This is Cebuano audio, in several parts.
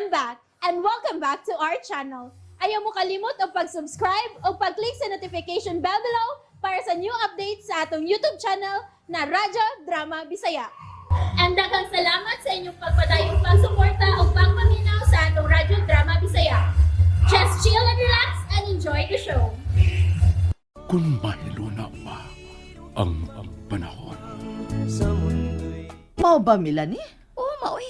I'm back and welcome back to our channel. Ayaw mo kalimot og pag-subscribe o pag-click sa notification bell below para sa new updates sa atong YouTube channel na Radyo Drama Bisaya. And daghang salamat sa inyong pagpadayong pagsuporta o pagpaminaw sa atong Radyo Drama Bisaya. Just chill and relax and enjoy the show. Kung mahiluna pa ang panahon. Mao ba, Melanie? Oo, maoy.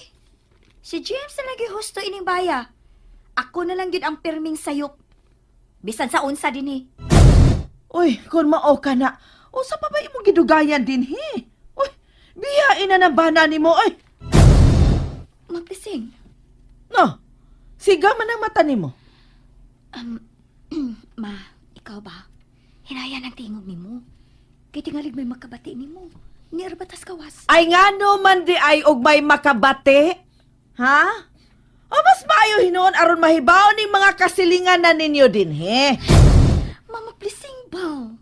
Si James na lagi husto ining baya. Ako na lang yun ang pirming sayop. Bisan sa unsa din eh. Uy, kung mao ka na, usa pa ba imong gidugayan din he? Uy, biyain na ng bana nimo, oy. Magpising. No, siga man ang mata nimo. Ma, ikaw ba? Hinaya ng tingog nimo. Kay tingalig may makabati nimo. Ni arbatas kawas. Ay ngano man di ay og may makabate? Ha? O mas maayo hinuon aron mahibaw ning mga kasilingan na ninyo din he. Mama, plising ba?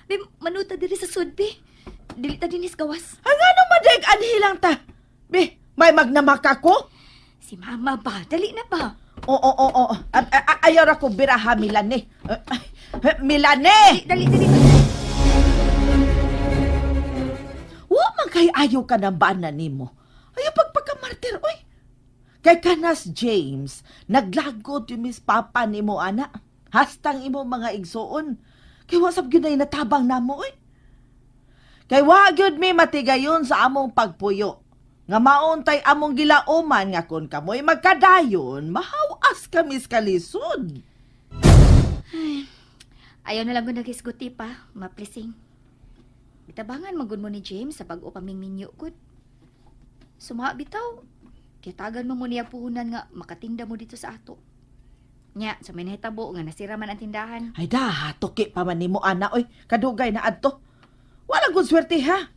Bi, manuta diri sa sudbi. Dili ta dinis gawas. Ay ngano man di ay anhi lang ta? Be, may magnamaka ko? Si mama ba? Dali na ba? Oo, oo, oo. Ayaw ra ko biraha, Milane. Eh, eh, Milane! Dali, dali, dali. Wa man kay ayaw ka ng bana nimo. Ayaw pagpagkamartir, oy. Kay kanas James, naglagot yung miss papa nimo ana. Hastang imo mga igsuon. Kay wa sab gyud nay natabang namo, oy. Kay wa gyud mi matigayon sa among pagpuyo. Nga mauntay among gilauman nga kon kamoy magkadayon, mahawas kami sa kalisod. Ayaw na lang ko naghisguti pa, maplising. Bitabangan magud mo ni James sa bag-o pa ming minyo gud. Suma bitaw. Kitagan mo mo niya puhunan nga makatinda mo dito sa ato. Nya, sa may nahitabo nga nasira man ang tindahan. Ay da, tuki pa man nimo ana oy, kadugay na adto. Wala gud swerte ha.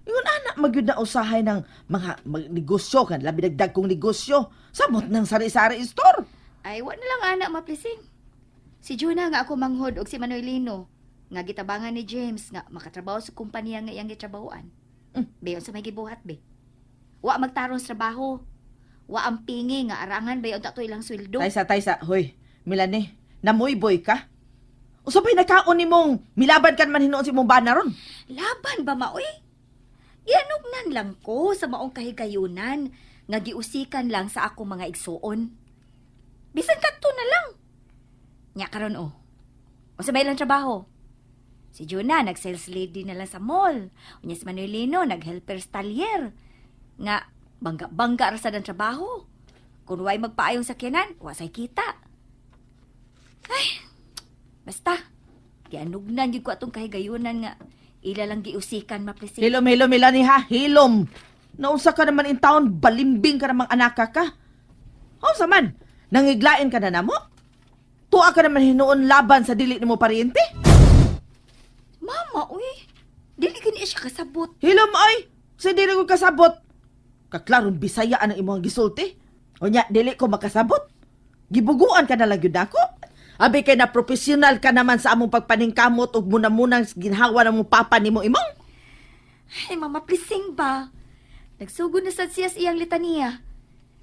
Ingon ana magyud na usahay ng mga negosyo kan labi dagdag kong negosyo. Samot ng sari-sari store. Ay, wa na lang ana maplising. Si Juna nga ako manghod og si Manuelino nga gitabangan ni James nga makatrabaho sa kumpanya nga iyang gitrabahoan. Bayon sa may gibuhat be. Wa magtarong sa trabaho. Wa ang pingi nga arangan bayon ta to ilang sweldo. Taysa taysa, hoy, Milane, namoy boy ka. Usa pa'y nakaon nimong milaban kan man hinuon si imong bana ron. Laban ba maoy? Gianugnan lang ko sa maong kahigayunan nga giusikan lang sa akong mga igsuon. Bisan kadto na lang. Nya karon oh. Unsa ba ilang trabaho? Si Juna nag-sales lady na lang sa mall. Unya si Manuelino nag-helper talyer. Nga bangga-bangga ra sad ang trabaho. Kung way magpaayong sakyanan, wa say kita. Ay, basta gianugnan gyud ko atong kahigayunan nga ila lang giusikan maplising. Hilom, hilom, Milane ha, hilom. Naunsa ka naman in town, balimbing ka namang anaka ka. Unsa man, nangiglain ka na namo? Tuwa ka naman hinuon laban sa dili nimo paryente? Mama, uy. Dili gani siya kasabot. Hilom oy, sa dili ko kasabot. Kaklarong Bisaya ang imong gisulti. Unya dili ko makasabot. Gibuguan ka na lang gyud nako. Abi kay na profesional ka naman sa among pagpaningkamot ug muna-munang ginhawa ng mong papa nimo imong. Ay, mama, plising ba? Nagsugod na sad siya sa iyang litaniya.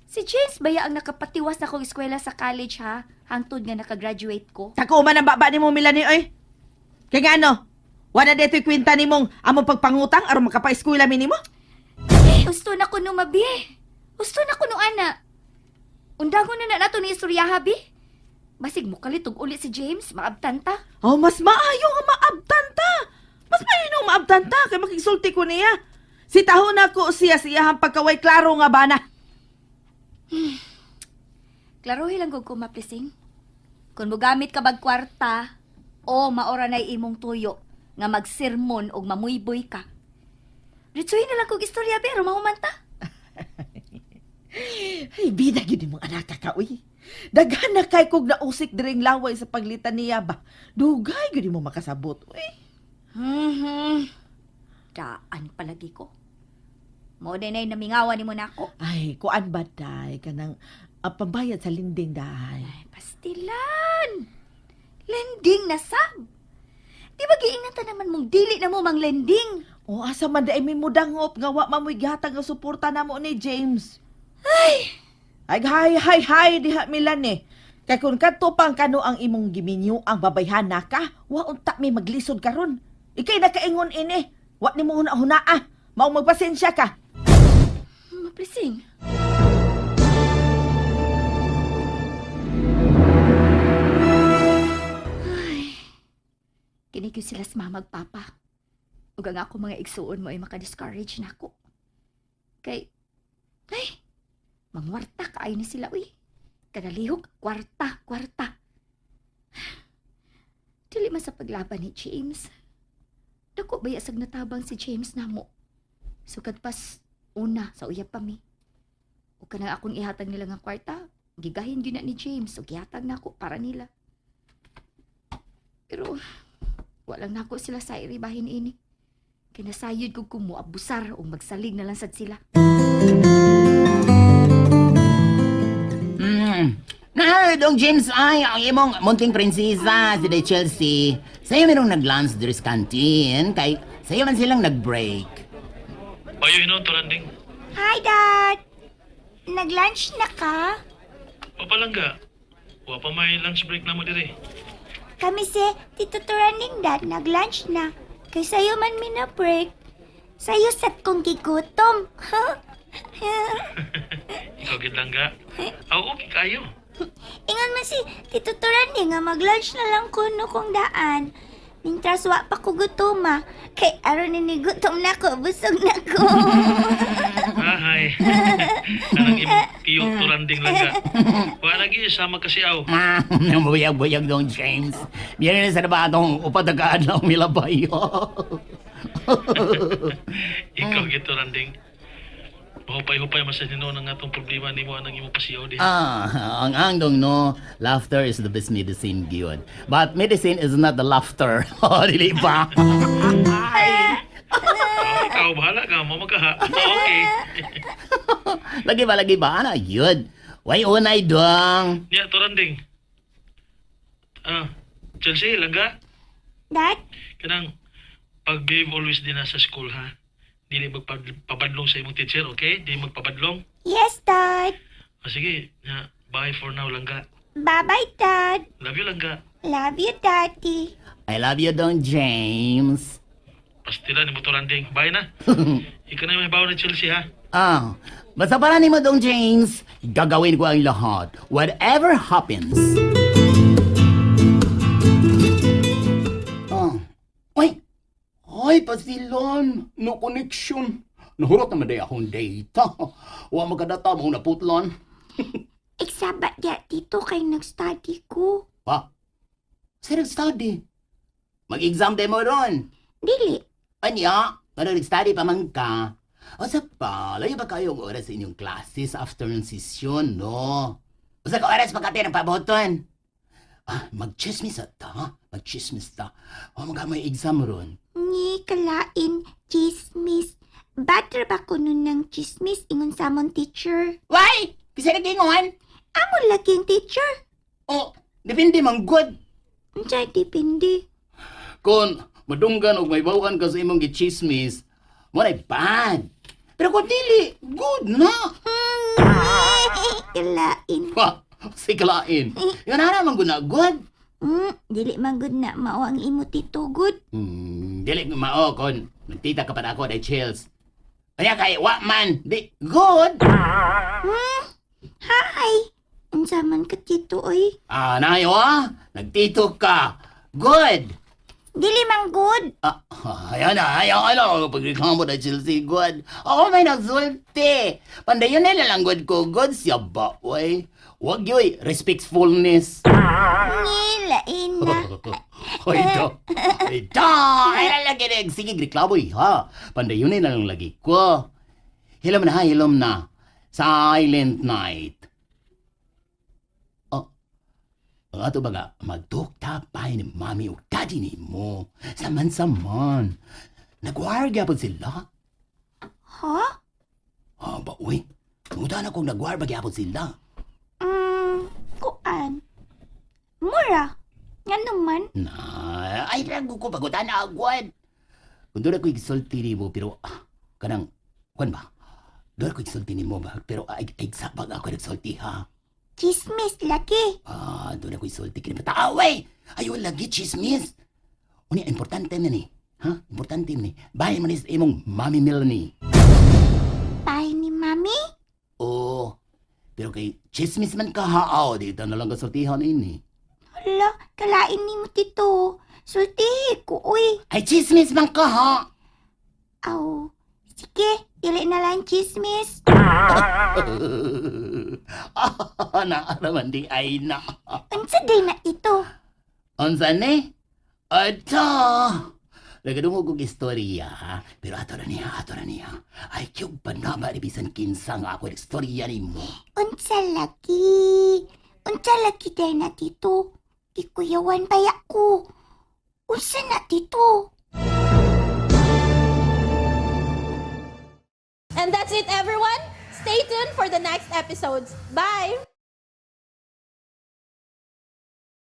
Si James baya ang nakapatiwas na kong eskwela sa college ha, hangtod nga nakagraduate ko. Tako man ang baba nimo Milani oy. Kay ngano? Wala dito'y kwenta nimong among pagpangutang aron makapaeskwela mi nimo? Eh, gusto na ko no, mabi. Gusto na ko no, ana. Undangon na na nato ni istoryaha, bi. Basig mo kalitog uli si James, maabtanta. Oh, mas maayo nga maabtan ta. Mas maayo nung maabtan ta kay makigsulti ko niya. Si taho na ko siya sa iyahang pagkaway klaro nga bana. Klarohi lang gud ko maplising. Kung mogamit ka bag kwarta, o maora nay imong tuyo nga magsermon og mamuyboy ka. Ditsuhin na lang kog istorya pero mahuman ta. Ay, bida gyud imong anak ka, uy. Daghan na kay kog nausik diring laway sa paglitan niya ba. Dugay gyud mo makasabot, uy. Daan palagi ko. Mao day nay namingawan nimo nako. Ay, kuan ba day kanang pambayad sa linding day. Ay, pastilan. Lending na sab. Di ba giingan ta naman mong dili na mo mang lending? O asa man day may mudangop nga wa man mo'y gihatag nga suporta namo ni James. Ay, hay, hay, hay, diha Milan eh. Kay kung kadto pang kano ang imong giminyo ang babayhana ka, wa unta mi maglisod karon. Ikay nakaingon ini. Wa nimo huna-huna ah. Mao magpasensya ka. Maplising. Ay, kini gyud sila sa mama ug papa. Ug ang ako mga igsuon mo ay maka-discourage nako. Kay, ay, mangwarta kaayo ni sila, uy. Kadalihok, kwarta, kwarta. Dili man sa paglaban ni James. Dako ba sag natabang si James namo? Sukad pas una sa uyab pa mi. O kanang akong ihatag nila nga kwarta, gigahin gyud na ni James ug gihatag nako para nila. Pero walang nako sila sa iribahin ini. Kay nasayod kog kumo abusar o magsalig na lang sad sila. Na, dong James ay, ang imong munting prinsesa, si Day Chelsea. Sa'yo merong nag-lunch diri sa canteen, kay sa'yo man silang nag-break. Payo hinon, Turanding. Hi, Dad! Nag-lunch na ka? Papalangga. Wa pa may lunch break na mo dire. Kami si Tito Turaning Dad, nag-lunch na. Kay sayo man mi na break. Sayo sat kong gigutom. Ikaw gid langga. Aw, okay kayo. Ingon man si Tito Turaning nga mag-lunch na lang kuno kong daan. Mintras wa pa ko gutoma. Kay aron ni gutom na ko, busog na ko. Ahay. Anang imong tiyo Turanding langga. Wa lagi sama kasi aw. Ah, buyag-buyag dong James. Biyan na sa nabatong upadagaan lang milabay. Ikaw gid Turanding. Mahupay-hupay man sa hinon ang atong problema nimo anang imong pasiyaw diha. Ah, ang angdong no, laughter is the best medicine gyud. But medicine is not the laughter. Oh, dili ba? Oh, ikaw bahala ka mo magkaha. Okay. Lagi ba? Ana, yun. Way unay dong. Niya Turanding. Ah, Chelsea langga. Dad, Kanang pag-behave always din na sa school ha. Dili magpabadlong sa imong teacher, okay? Dili magpabadlong. Yes, Dad. Ah, sige, na, bye for now, langga. Bye-bye, Dad. Love you, langga. Love you, Daddy. I love you dong, James. Pastila ni Motoranding. Bye na. Ikaw na yung may baon na Chelsea, ha? Ah, basta para ni mo dong, James, gagawin ko ang lahat. Whatever happens. Ah. Ay! Ay, pasilon! No connection. Nahurot naman day akong data. Wa magkadata mong naputlan. Iksaba diya dito kay nag-study ko. Pa? Sir, study. Mag-exam demo ron. Dili. Anya, ano nag-study pa man ka? O sa pa, layo ba kayong oras sa inyong classes afternoon session, no? O sa ka oras pa kate ng paboton? Ah, mag-chismis at ta, mag-chismis ta. O mga may exam ron. Ni kalain chismis. Batter ba ko nun ng chismis ingon sa amon teacher? Why? Kasi nagingon? Amo laging teacher. O, depende man good. Unsay depende. Kung madunggan og may bawaan ka sa imong gichismis, mo na bad. Pero kung dili, good na. Kalain. Ha, sikalain. Yun na naman guna, good. Dili man gud na mao ang imo tito gud. Dili ko mao kon nagtita ka pa na ako dahil chills. Kaya kay wa man, di good. Hi. Unsa man ka tito oy? Ah, nayo ah, nagtito ka. Good. Dili man good. Ah, ayan na, ayaw ano, pagreklamo na Chelsea, good. Ako may nagsulti. Pandayon na lang good ko, good siya ba, oy. Wag yoy, respectfulness. Ni lain na. Hoy, do. Ay, do. Ay, lalagi na. Sige, reklamo, eh, ha. Pandayon na lang lagi ko. Hilom na, ha, hilom na. Silent night. Oh, ang ato baga, magdukta pa ni mami o daddy ni mo. Saman-saman. Nagwire gyapon sila. Ha? Ah, ba, uy. Muda na kung nagwire ba gyapon sila. Kuan. Mura. Ngano man? Na, ay, rago ko pagutan na agwad. Kung doon ako igisulti ni mo, pero, ah, kanang, kwan ba? Doon ko isulti nimo ba? Pero ay, ay sabag ako nagsulti ha. Chismis lagi. Ah, doon ako isulti kini pataaway. Ayo lagi chismis. Uni importante man ni. Ha? Importante man ni. Bahay man ni sa imong Mami Melanie. Bahay ni Mami? Oo. Pero kay chismis man ka ha, dito na lang kasultihan ini. Hala, kalain ni mo tito. Sultihi ko, uy. Ay chismis man ka ha. Aw, sige, dili na lang chismis. Naaraman di ay na. Unsa day na ito? Unsa ni? Ato! Nagadungog og istorya, pero ato na niya, ato na niya. Ay, kyug panaba ni bisan kinsa nga ako istorya nimo. Unsa lagi? Unsa lagi day na tito? Gikuyawan baya ko. Unsa na tito? And that's it, everyone. Stay tuned for the next episodes. Bye!